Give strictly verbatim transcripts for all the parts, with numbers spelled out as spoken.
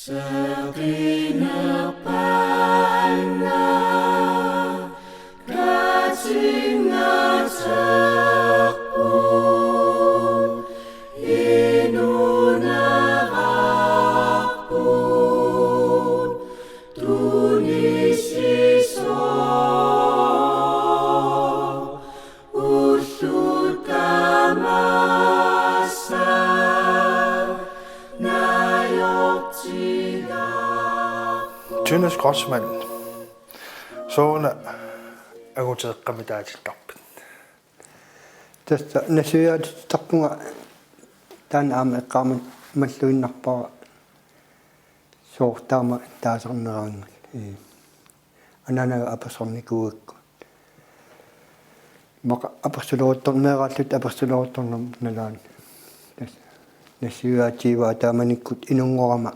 Saqinerpanga katingatarput inunararput tunisisoq ullut tamaasa najortigaarput. Tønnes Grossmann. Sooruna angutereqqamitaatittarpit? Tassa nassuiaatittarpunga taanna aamma eqqaamalluinnarpara soorlu taama taasarneraangat. Ee, anaanaga apersornikuugakku. Immaqa apersuleruttorneeraalluta apersuleruttornermut nalaani. Tassa nassuiaatigaa taamanikkut inunngorama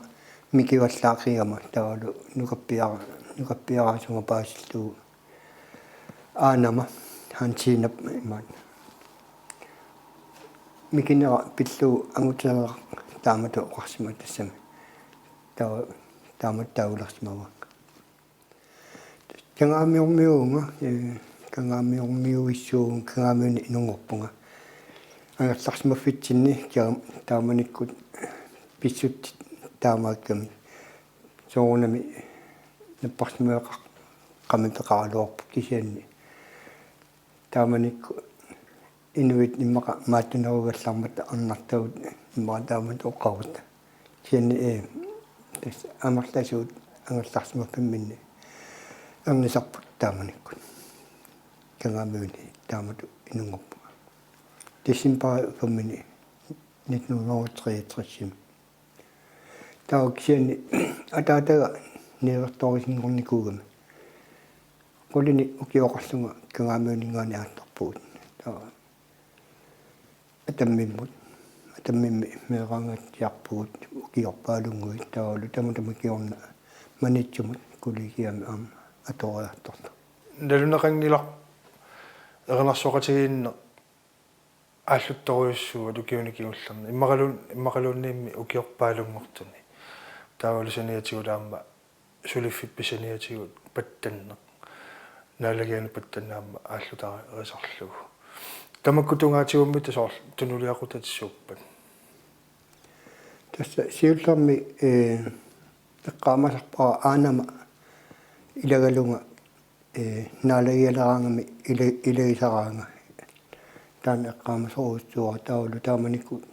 mikivallaaqigama taavalu nukappiara-, nukappiaraasunga paasillugu. Aanama Hansinap imaat. Mikinera pillugu angutereeraq taamatut oqarsimavoq tassami. Taava taamatut taagulersimavara. Kangaamiormiuuvunga, ee, kangaamiormiuissuuvunga, Kangaamiuni inunngorpunga. Angerlarsimaffitsinni kia-, taamanikkut pissutsit taamaakkami soorunami napparsimaveqarami peqaraluarpoq kisianni. Taamanikkut inuit immaqa maattunerugallarmata arnartavut immaqa taamatut oqarutta. Kisianni, ee, tassa amerlasuut angerlarsimaffimminni ernisarput taamanikkut. Kangaamiuni taamatut inunngorpunga. Decembarip femmini nitten hundrede og treogtres. Taava kisianni ataataga niuertoorisinngornikuugami. Qulinik ukioqarlunga Kangaamiuninngaanniit aattorpugut. Taava Atammimmut, Atammimmi meeraangaatsiarpugut ukiorpaalunnguit taavalu tamatuma kingorna Maniitsumut kollegiami aamma atoriartorlugu. Naluneqanngilaq erinarsoqatigiinneq aalluttorujussuuvoq ukiuni kingullerni. Immaqaluun-, immaqaluunniimmi ukiorpaalunngortuni. Taavalu saniatigut aamma suliffippit saniatigut pattanneq. Naalagiani pattanneq aamma aallutarisarlugu. Tamakku tungaatigut soorlu tunuliaqutatit suuppat? Tassa siullermik, ee, eqqaamasarpara aanama ilagalunga ee, naalagialeraangami ila-, ilagisaraanga. Taanna eqqaamasorujussuuara taavalu taamanikkut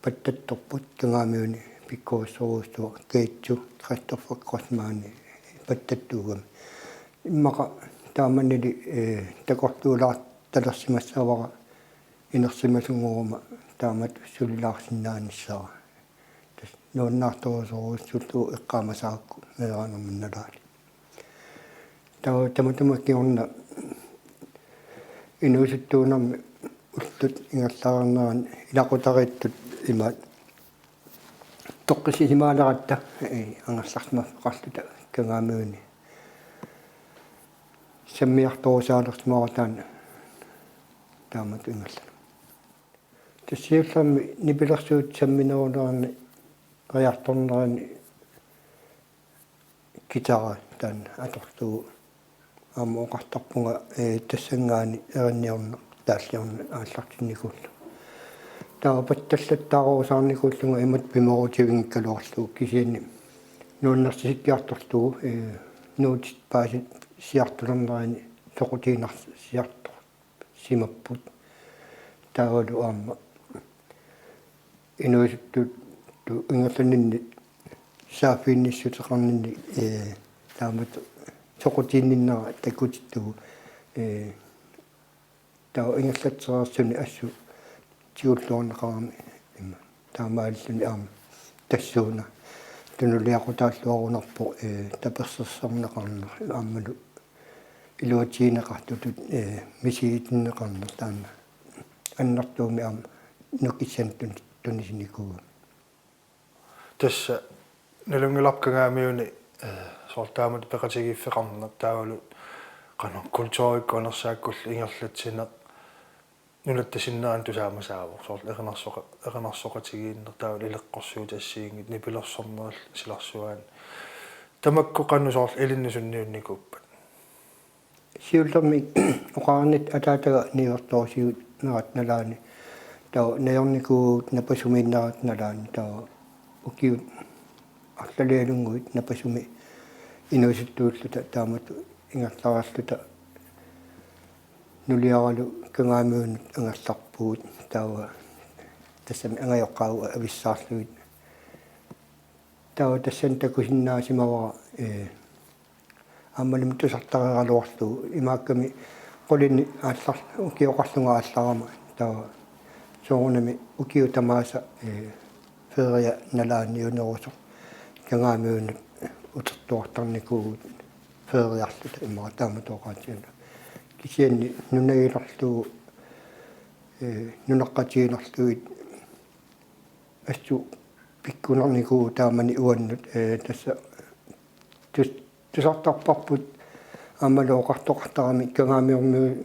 pattattorput Kangaamiuni pikkorissorujussuuara Keitsu Christoffer Grossmanni pattattuugami. Immaqa taamanili, ee, takorluulaartalersimassavara inersimasunngoruma taamatut sulilaarsinnaanissara. Tassa nuannaartorujussuullugu eqqaamasaarakku meeraanermut nalaani. Taava tamatuma kingorna inuusuttuunermi ullut ingerlareernerani ilaqutariittut imaat toqqissisimaaleratta, ee, angerlarsimaffeqarluta Kangaamiuni sammiartorusaalersimavara taanna taamatut ingerlanerani. Tassa siullermik nipilersuut samminerulernerani, qiartornerani guitari taanna atorlugu aamma oqartarpunga, ee, tassanngaanniit erinniorneq taalliorneq aallartinnikuullugu. Taava pattallattaarusaarnikuullunga imatut pimoorutivinngikkaluarlugu kisianni nuannersisikkiartorlugu, ee, nuutit paasissiartulernerani soqutiginarsiartor- simapput. Taavalu aamma inuusuttut ingerlaninni saaffiginnissuteqarninni, ee, taamatut soqutiginninnera takutittugu, ee, taava ingerlatsereersunik assut tigulluarneqarami ima. Taamaalilluni aamma tassuuna tunuliaqutaalluarunarpoq, ee, tapersersorneqarneq aammalu iluatigineqartutut, ee, misigitinneqarneq taanna annertuumik aamma nukissanik tun-, tunisinikuugami. Tassa nalunngilarput Kangaamiuni, ee, soorlu taamatut peqatigiiffeqarneq taavalu qanoq kulturikkut anersaakkullu ingerlatsineq nunatta sinnerani tusaamasaavoq, soorlu erinarsoqa-, erinarsoqatigiinneq taavalu ileqqorsuutit assigiinngitsut, nipilersornerit silarsuaani. Tamakku qanoq soorlu ilinnut sunniunnikuuppat? Siullermik oqarnittut ataataga niuertorusiuinerat nalaani, taava najornikuuvugut napasumiinnerat nalaani, taava ukiut arlalialunnguit napasumik inuusuttuulluta taamatut ingerlareerluta nuliaralu Kangaamiunut angerlarpugut, taava tassami angajoqqaagut avissaarlugit. Taava tassani takusinnaasimavara, ee, aammalumi tusartareeraluarlugu, imaakkami qulinik aallar-, ukioqarlunga aallarama, taava soorunami ukiut tamaasa, ee, feria nalaani niunerusoq Kangaamiunut utertuartarnikuuvugut feriarluta immaqa taamatut oqaatigalugu. Kisianni nunagilerlugu, ee, nunaqqatigilerlugit assut pikkunarnikuuvugut taamani uannut, ee, tassa tus-, tusartarparput aammalu oqartoqartarami Kangaamiormiut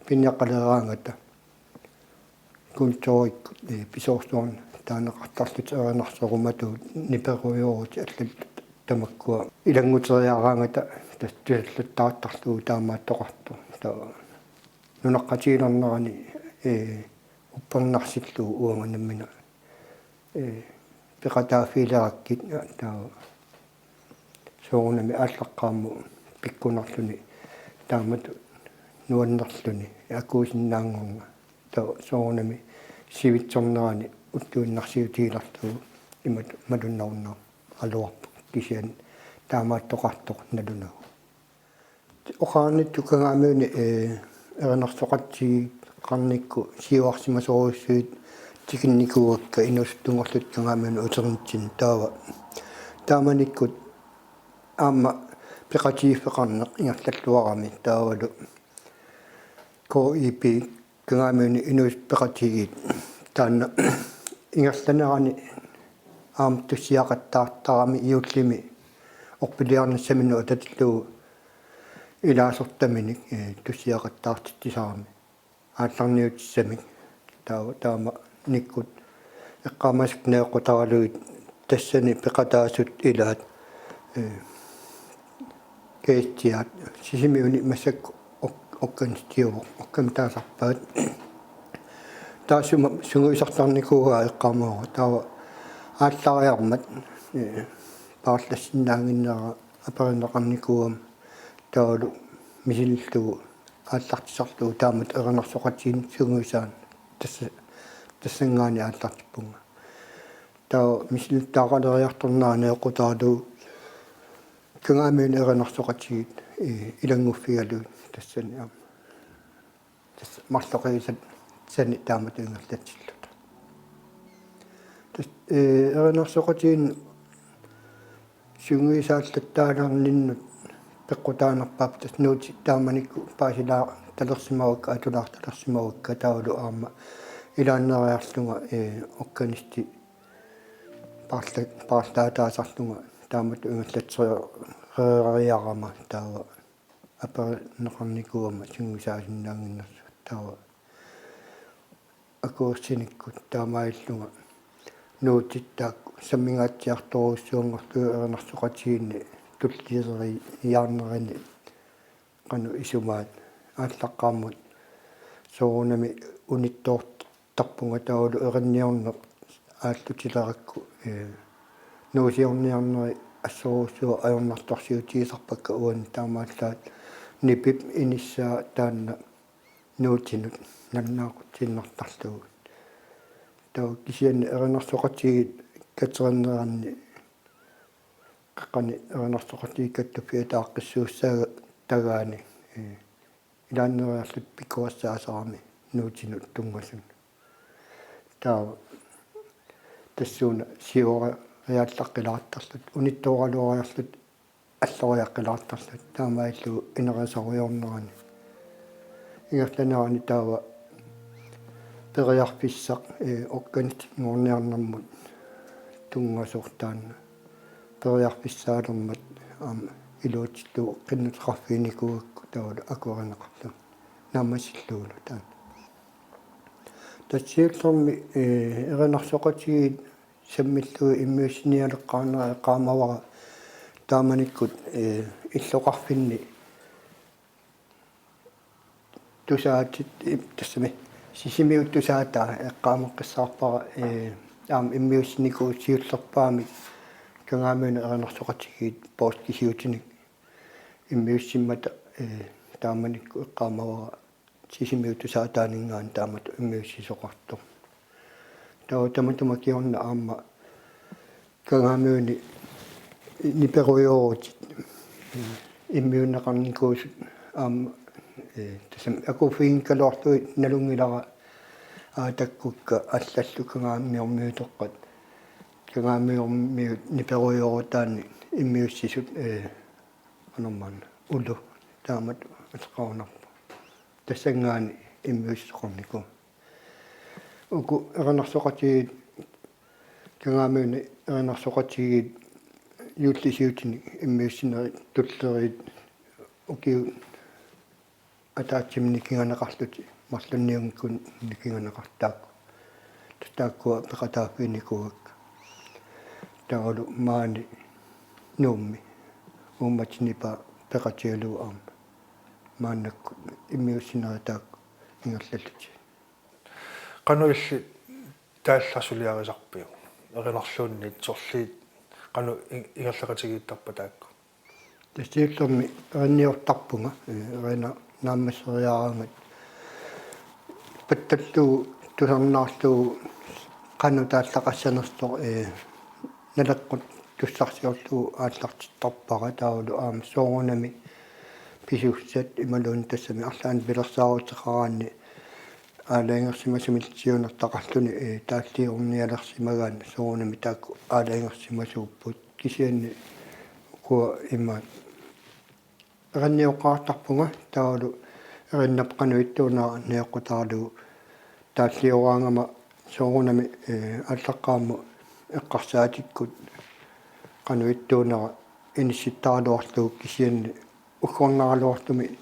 piniaqaleeraangata kulturikkut, ee, pisoorsuarnut taaneqartarlutik erinarsorumatuut niperujorutik allallu tamakkua ilannguteriaraangata tassa tusallattaartarlugu taamaattoqartoq. Taava nunaqqatigilernerani, ee, uppernarsillugu uanga nammineq, ee, peqataaffigilerakkit, taava soorunami aallaqqaammut pikkunarluni taamatut nuannerluni akuusinnaanngorneq. Taava soorunami sivitsornerani ulluinnarsiutigilerlugu imatut malunnarunnaaraluarpoq, kisianni taamaattoqartoq nalunagu. Oqarnittut Kangaamiuni, ee, erinarsoqatigiiqqaarnikkut siuarsimasorujussuit tikinnikuuakka inuusuttunngorlutik Kangaamiunut uternitsinni, taava taamanikkut aamma peqatigiiffeqarneq ingerlalluarami, taavalu K I P, Kangaamiuni Inuusuttut Peqatigiit, taanna ingerlanerani aamma tussiaqattaartarami juullimi orpiliarnissaminnut atatillugu ilaasortaminik, ee, tussiaqattaartitsisarami aallarniutissamik. Taava taamanikkut eqqaamasakka najoqqutaralugit tassani peqataasut ilaat, ee, gæstiat, Sisimiuni massakkut ok-, organistiuvoq, okkami taasarpaat. Taassuma sungiusartarnikuuaa eqqaamavara, taava aallariarmat, ee, paarlassinnaannginnera aperineqarnikuugama, taavalu misilillugu aallartisarlugu taamatut erinarsoqatigiinneq sungiusaaneq, tassa, tassanngaanniit aallartippunga. Taava misilittagaqaleriartornera najoqqutaralugu Kangaamiuni erinarsoqatigiit, ee, ilannguffigalugit tassani aamma. Tassa marloqiusassani taamatut ingerlatsilluta. Tassa, ee, erinarsoqatigiinneq sungiusaallattaalerninnut peqqutaanerpaap, tassa nuutit taamanikkut paasilaa-, talersimavakka, atulaartalersimavakka, taavalu aamma ilaanneeriarlunga, ee, organisti paarla-, paarlaataasarlunga taamatut ingerlatseriarama, taava aperineqarnikuugama sungiusaasinnaannginnersut, taava akuersinikkut taamaalillunga nuutit taakku sammingaatsiartorujussuanngorlugit erinarsoqatigiinni tulliuleriiaarnerini qanoq isumaat. Aallaqqaammut soorunami unittoortarpunga, taavalu erinniorneq aallutilerakku, ee, nuusiorniarneri assorujussuaq ajornartorsiutigisarpakka uani, taamaallaat nipip inissaa taanna nuutinut nalunaaqutsiinnartarlugu. Taava kisianni erinarsoqatigiit katerineranni, qeqqani erinarsoqatigiit kattuffiata aaqqissuussaagaanni, ee, ilaanneeriarluta pikkorissaasarami nuutinut tunngasunut. Taava tassuuna siuariaallaqqilaartarluta, unittooraluariarluta alloriaqqilaartarluta, taamaalillugu ineriartornerani ingerlanerani taava periarfissaq, ee, organistinngorniarnermut tunngasoq taanna. Periarfissaalermat aamma iluatsillugu qinnuteqarfiginikuugakku taavalu akuerineqarluni naammassillugulu taanna. Tassa siullermik, eh, erinarsoqatigiit sammillugit immiussinialeqqaarnerat eqqaamavara taamanikkut, eh, illoqarfinni tusaatit, i-, tassami Sisimiut tusaataa eqqaameqqissaarpara, eh, aamma immiussinikuuvoq siullerpaamik Kangaamiuni erinarsoqatigiit poorskisiutinik immiussimmata, eh, taamanikkut eqqaamavara Sisimiut tusaataaninngaanniit taamatut immiussisoqartoq. Taava tamatuma kingorna aamma Kangaamiuni niperujoortut, eh, immiunneqarnikuusut aamma, eh, tassami akuuffigigaluarlugit nalunngilara, aa, taakkuukka allallu Kangaamiormiutoqqat Kangaamiormiut niperujoorutaanni immiussisut, eh, qanormaanna ulu taamatut ateqarunarpoq. Tassanngaanniit immiussisoqarnikuuvoq. Uku erinarsoqatigiit, Kangaamiuni erinarsoqatigiit juullisiutinik immiussinerit tulleriit ukiut ataatsimi nikinganeqarlutik, marlunniunngikkunik nikinganeqartut taakku. Tassa taakkua peqataaffiginikuuakka. Taavalu maani Nuummi uummatinnipa peqatigalugu aamma maannakkut immiussinerit taakku ingerlallutik. Qanoq illit taallat suliarisarpiuk? Erinarluunniit sorliit qanoq i-, ingerlaqatigiittarpa taakku? Tassa siullermik erinniortarpunga, eh, erinaq naammasseriaraangat. Pattallugu tusarnaarlugu qanoq taallaqassanersoq, eh, naleqquttussarsiorlugu aallartittarpara taavalu aamma soorunami pisussat imaluunniit tassami arlaannik pilersaaruteqaraanni aalajangersimasumillu siunertaqarluni, eh, taalliornialersimagaanni soorunami taakku aalajangersimasuupput kisianni ukua imaat erinioqqaartarpunga taavalu erinap qanoq ittuunera nioqqutaralugu taallioraangama soorunami, eh, aallaqqaammut eqqarsaatikkut qanoq ittuunera inissittaraluarlugu kisianni uggornaraluartumik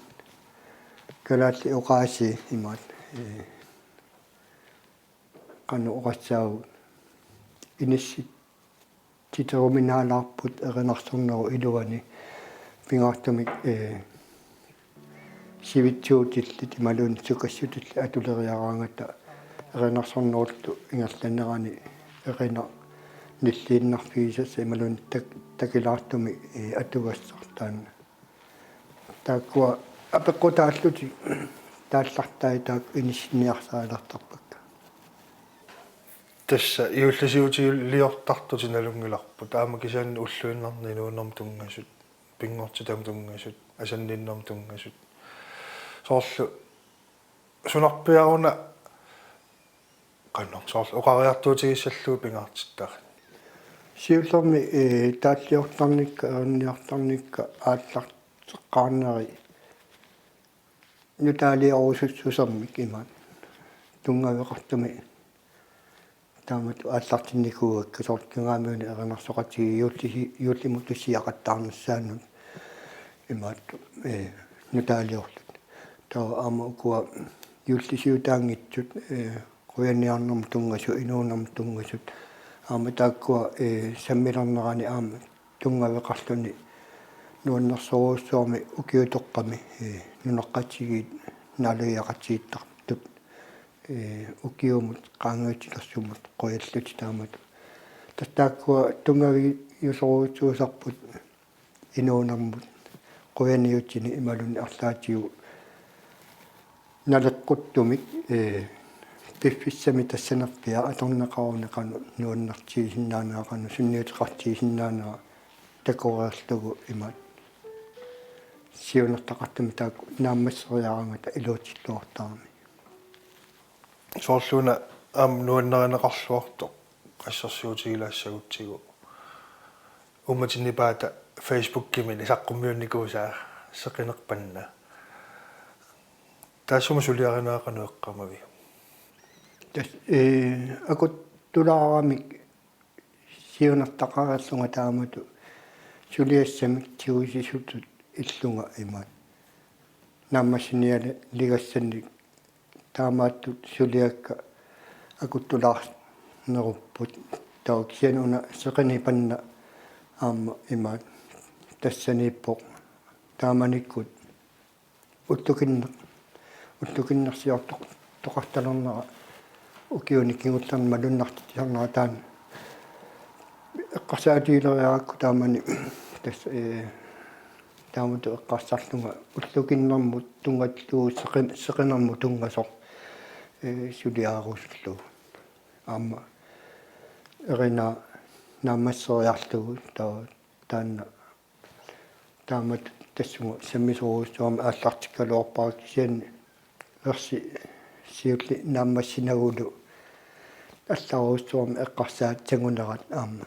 kalaallit oqaasii imaat, eh, qanoq oqassaavoq inissititeruminaalaarput erinarsornerup iluani pingaartumik, eh, sivitsuutillit imaluunniit sukassutillit atuleriaraangata erinarsornerullu ingerlanerani erinaq nilliinnarfigisassaq imaluunniit tak-, takilaartumik, eh, atugassaq taanna. Taakkua apeqqutaallutik taallartai taakku inissinniarsarilertarpakka. Tassa juullisiutiliortartutit nalunngilarput. Aamma kisianni ulluinnarni inuunermut tunngasut, pinngortitamut tunngasut, asanninnermut tunngasut. Soorlu sunarpiaruna qanoq soorlu oqariartuutigissallugu pingaartittarit? Siullermik, eh, taalliortarnikka, erinniortarnikka aallarteqqaarneri nutaaliorusussusermik imaat tunngaveqartumik taamatut aallartinnikuuakka soorlu Kangaamiuni erinarsoqatigiit juullisi-, juullimut tussiaqattaarnissaannut imaat, eh, nutaaliorlutik. Taava aamma ukua juullisiutaanngitsut, eh, qujaniarnermut tunngasut, inuunermut tunngasut. Aamma taakkua, eh, sammilernerani aamma tunngaveqarluni nuannersorujussuarmik ukiutoqqami, eh, nunaqqatigiit naalagaqatigiittartut, eh, ukiumut qaangiutilersummut qujallutik taamatut. Tassa taakkua tunngaviusorujussuusarput inuunermut qujaniutini imaluunniit arlaatigut naleqquttumik, eh, piffissami tassanerpiaq atorneqaruni qanoq nuannertigisinnaanera, qanoq sunniuteqartigisinnaanera takoreerlugu imaat siunertaqartumik taakku naammasseriaraangata iluatsilluartaramik. Soorluuna aamma nuannarineqarluartoq assersuutigilaassagutsigu. Uummatinnipaata Facebookimi saqqummiunnikuusaa seqinerpanna. Taassuma suliarinera qanoq eqqaamaviuk? Tassa, eh, akuttulaaramik siunertaqareerlunga taamatut suliassamik tigusisutut illunga imaat. Naammassinialigassannik taamaattut suliakka akuttulaarnerupput. Taava kisianni una seqinipanna aamma imaat tassaniippoq taamanikkut ullukinneq-, ullukinnersiortoq-, toqartalernera ukiuni kingullerni malunnartitsisarnera taanna eqqarsaatigilereerakku taamani tassa, ee, taamatut eqqarsarlunga ullukinnermut tunngatillugu seqin-, seqinermut tunngasoq, ee, suliarusullugu. Aamma erinaa naammasseriarlugu taava taanna taamatut tassunga sammisorujussuarmik aallartikkaluarpara kisianni versi siulleq naammassinagulu allarujussuarmik eqqarsaatigut sangunerat aamma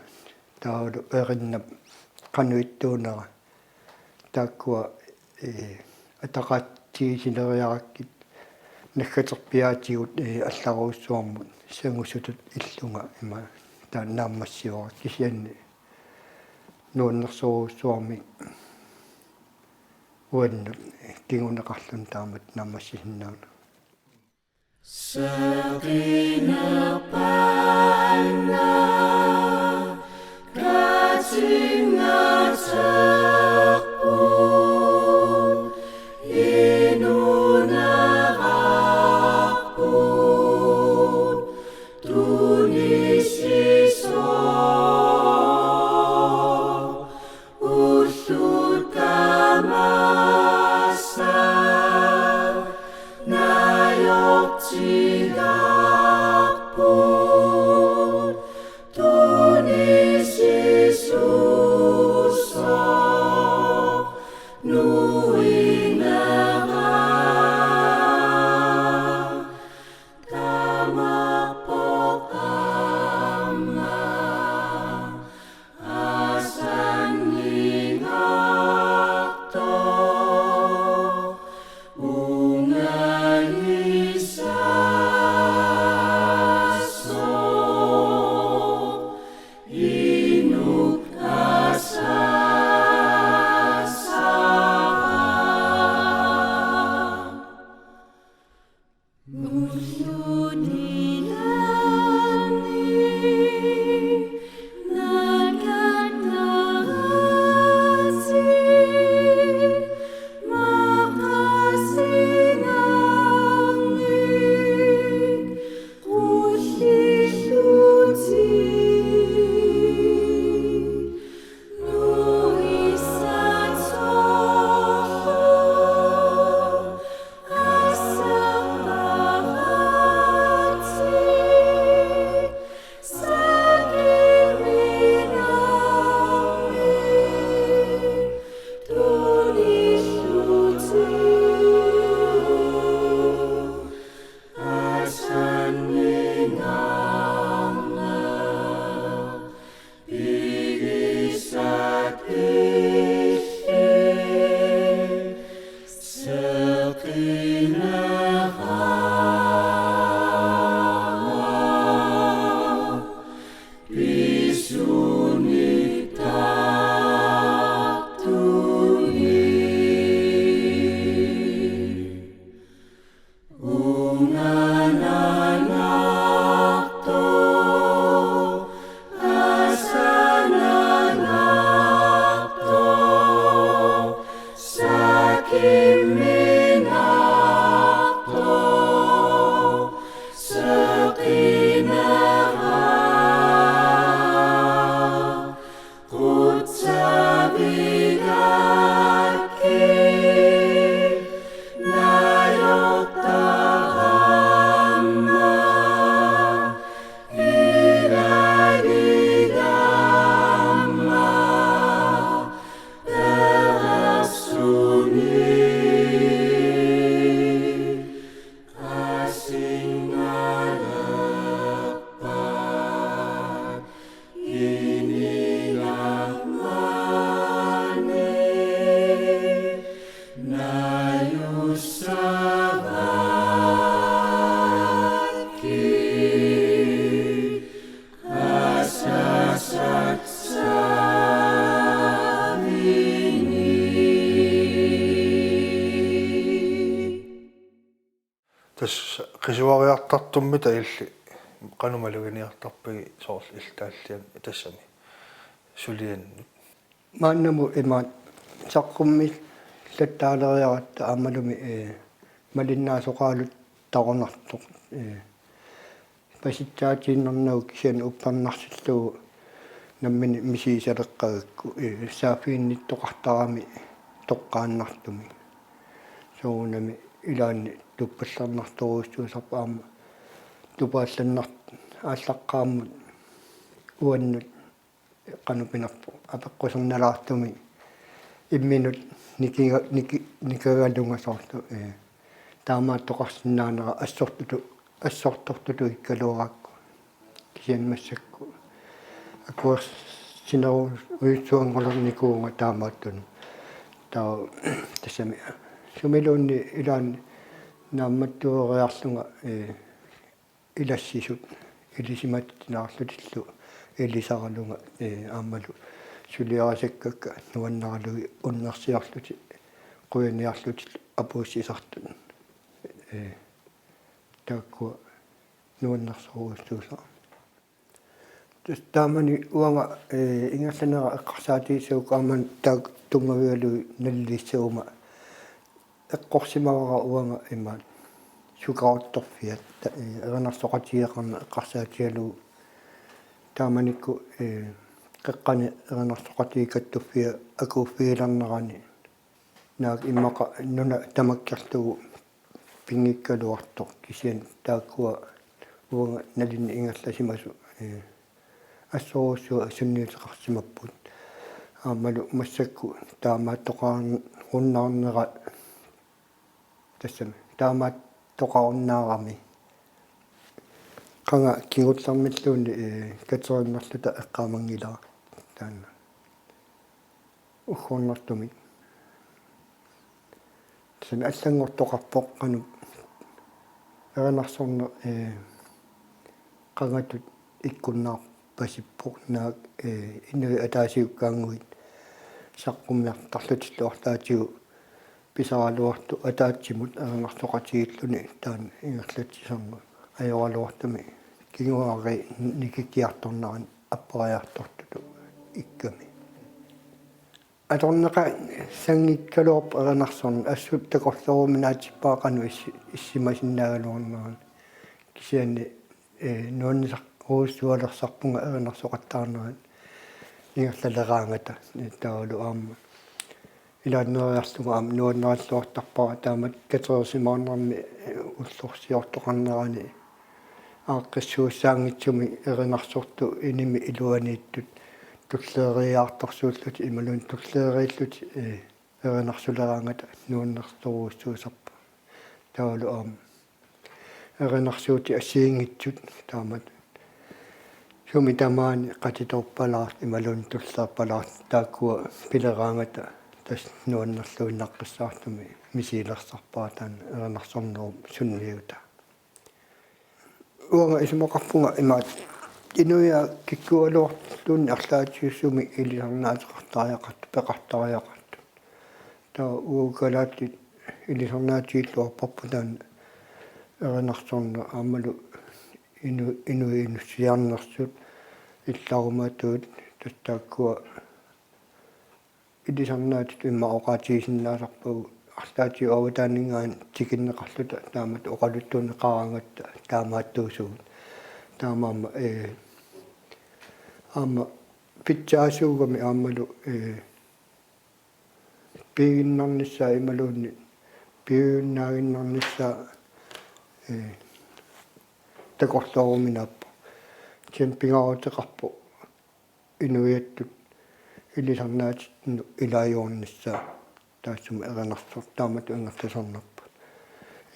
taavalu erinnap qanoq ittuunera taakkua, ee, ataqatigiissileriarakkit naggaterpiaatigut, ee, allarujussuarmut sangusutut illunga ima taanna naammassivara kisianni nuannersorujussuarmik uannut kinguneqarluni taamatut naammassisinnaanera. Seqinerpaanna katinnateqarput inunerarput tunisisoq. Ullut tamaasa najortigaarput tunisisusoq nuinera. Tamarpoq aamma asanningaartoq ungagisassasoq inuk asassavaa. Tassa qisuariartartummi tailli Qanoq maluginiartarpigit soorlu illit taalliani tassami suliannut? Maannamut imaat saqqummiillattaaleriaratta aammalumi, ee, malinnaasoqaaluttaqunartoq, ee, pasitsaatiinnarnagu kisianni uppernarsillugu nammineq misigisaleqqagakku, ee, saaffiginnittoqartarami toqqaannartumik. Soorunami ilaanni tuppallernartorujussuusarpoq aamma tupaallannartoq aallaqqaammut uannut qanoq pinerpoq apeqqusernalaartumik imminut nikiga-, niki-, nikagalunga soorlu, ee, taamaattoqarsinnaanera assortutu-, assortortutut ikkaluarakku. Kisianni massakkut akuersinerujussuanngornikuuvunga taamaattunut. Taava tassami sumiluunniit ilaanni naammattueriarlunga, ee, ilassisut ilisimatitsinarlutillu ilisaralunga, ee, aammalu suliarisakkakka nuannaralugit unnersiorlutik qujaniarlutillu apuussisartut, ee, taakkua nuannersorujussuusarput. Tassa taamani uanga, ee, ingerlanera eqqarsaatigissagukkit aamma taakku tunngavigalugit nalilissaguma eqqorsimavara uanga imaat sukaruttorfiat, ta-, ee, erinarsoqatigeeqarneq eqqarsaatigalugu taamanikkut, ee, qeqqani erinarsoqatigiit kattuffia akuuffigilernerani naak immaqa nuna tamakkerlugu pinngikkaluartoq kisianni taakkua uanga nalinnik ingerlasimasut, ee, assorujussuaq sunniuteqarsimapput. Aammalu massakkut taamaattoqarunnaarnera tassami taamaattoqarunnaarami qanga kingullermilluunniit, ee, kateriinnarluta eqqaamanngilara taanna uggornartumik. Tassami allanngortoqarpoq qanoq erinarsorneq, ee, qangatut ikkunnaarpasippoq naak, ee, inuit ataasiakkaannguit saqqummiartarlutillu arlaatigut pisaraluartut ataatsimut erinarsoqatigiilluni taanna ingerlatsisarneq ajoraluartumik kinguaariit nikikkiartornerani appariartortutut ikkami. Atorneqassanngikkaluarpoq erinarsorneq assut takorlooruminaatsippara qanoq issi-, issimasinnaagaluarnerani. Kisianni, ee, nuannisarujussualersarpunga erinarsoqattaarnerat ingerlaleraangata, ee, taavalu aamma ilaanneeriarlunga aamma nuanneralluartarpara taamatut katersimaarnermi, ee, ullorsiortoqarnerani aaqqissuussaanngitsumik erinarsortut inimi iluaniittut tulleeriiaartorsuullutik imaluunniit tulleeriillutik, ee, erinarsuleraangata nuannersorujussuusarput. Taavalu aamma erinarsuutit assigiinngitsut taamatut sumi tamaani qatituuppalaartut imaluunniit tulleerpalaartut taakkua pileraangata tassa nuannerluinnaqqissaartumik misigilersarpara taanna erinarsornerup sunniutaa. Uanga isumaqarpunga imaattoq inuiaat kikkuugaluartulluunniit arlaatigut sumi ilisarnaateqartariaqartut, peqartariaqartut. Taava uagut kalaallit ilisarnaatigilluarparput taanna erinarsorneq aammalu inu-, inuit inussiarnersut, illarumatuut, tassa taakkua ilisarnaatitut immaqa oqaatigisinnaasarpagut arlaatigut avataaninngaanniit tikinneqarluta taamatut oqaluttuunneqaraangatta taamaattuusugut. Taamaammat, ee, aamma pitsaasuugami aammalu, ee, piiginnarnissaa imaluunniit piiginnaaginnarnissaa, ee, takorlooruminaappoq. Kisianni pingaaruteqarpoq inuiattut ilisarnaatitsinnut ilaajuarnissaa taassuma erinarsorneq taamatut ingerlasarnerput.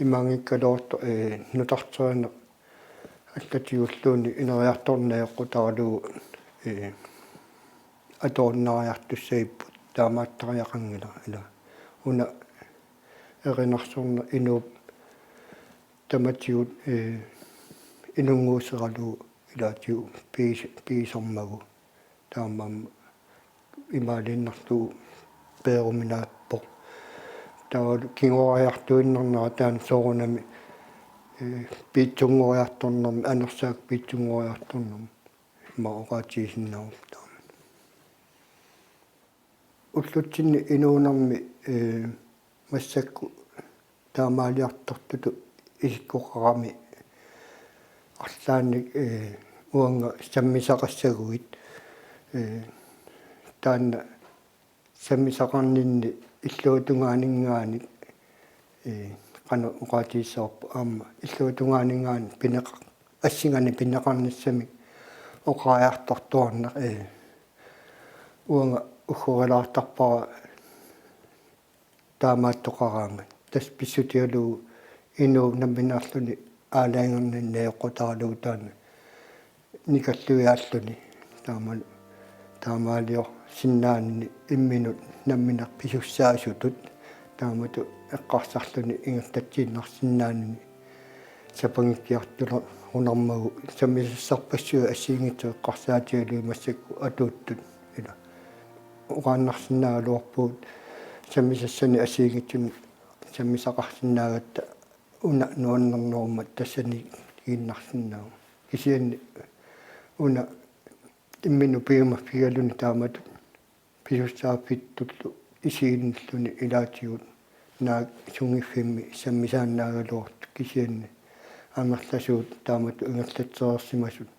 Imaanngikkaluartoq, ee, nutarterineq allatigulluunniit ineriartorneq najoqqutaralugu, ee, atuinnariartussagipput taamaattariaqanngilaq ila. Una erinarsorneq inuup tamatigut, ee, inunnguuseralugu ilaatigut piis-, piisarmagu. Taamaammat imaaliinnarlugu peeruminaappoq. Taavalu kinguariartuinnarnera taanna soorunami Piitsunngoriartornermi, anersaaq piitsunngoriartornermi ima oqaatigisinnaavoq taama. Ullutsinni inuunermi, ee, massakkut taamaaliortortutut isikkoqarami arlaannik, ee, uanga sammisaqassaguit, ee, taanna sammisaqarninni illuatungaaninngaanniit, ee, qanoq oqaatigissavarput aamma illuatungaaninngaanniit pineqa-, assinganik pineqarnissamik oqariartortuarneq, ee, uanga uggorilaartarpara taamaattoqaraangat. Tassa pissutigalugu inuup nammineerluni aalajangerninni najoqqutaralugu taanna nikalluiaalluni taama-, taamaaliorsinnaanini imminut nammineq pisussaasutut taamatut eqqarsarluni ingerlatsiinnarsinnaanini sapanngikkiartulerunarmagu sammisassarpassuit assigiinngitsut eqqarsaatigalugit massakkut atuuttut ila. Oqaannarsinnaagaluarpugut sammisassanik assigiinngitsunik sammisaqarsinnaagatta una nuannernerummat tassaniiginnarsinnaavugut. Kisianni una imminut piumaffigaluni taamatut pisussaaffittullu isiginnilluni ilaatigut naak sunngiffimmi sammisaannaagaluartut kisianni amerlasuut taamatut ingerlatsereersimasut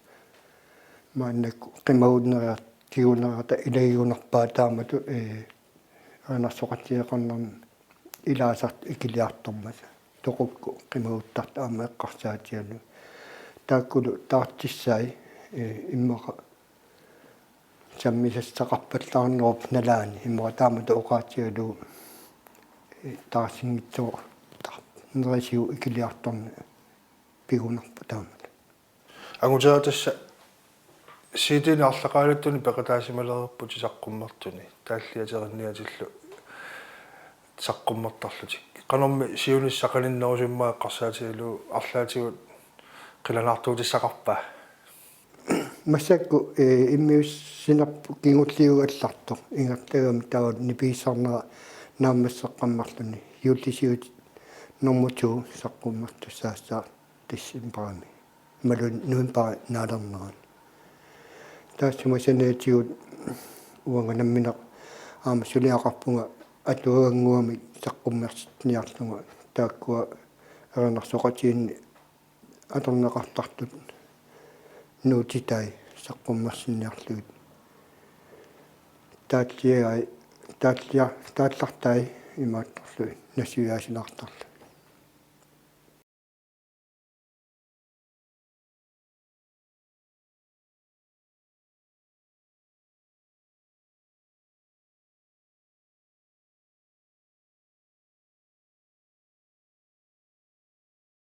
maannakkut qimagunneriarta, tigunneriarta ilagigunarpaat taamatut, ee, erinarsoqatigeeqarnermi ilaasartut ikiliartormata toqukkut qimaguttartut aamma eqqarsaatigalugit. Taakkulu taartissai, ee, immaqa sammisassaqarpallaarnerup nalaani immaqa taamatut oqaatigalugu, ee, taarsinngitsoortarnerisigut ikiliartorneq pigunarpoq taamatut. Angutera tassa C D-ni arlaqaalittuni peqataasimalerputit saqqummertuni taalliaterinniatillu saqqummertarlutik. Qanormi siunissaq qaninnerusimmaa eqqarsaatigalugu arlaatigut qilanaartuutissaqarpa? Massakkut, ee, immiussinerput kingulliugallartoq ingerlagami taava nipigisarnera naammasseqqammerluni juullisiut normu to saqqummertussaassaaq decembarimi. Imaluunniit novembarip naalernerani. Taassuma saniatigut uanga nammineq aamma suliaqarpunga atuagannguamik saqqummersitsiniarlunga taakkua erinarsoqatigiinni atorneqartartut nuutitai saqqummersinniarlugit. Taalliagai, taallia-, taallartai imaattorlugit nassuiaasilaartarlugit.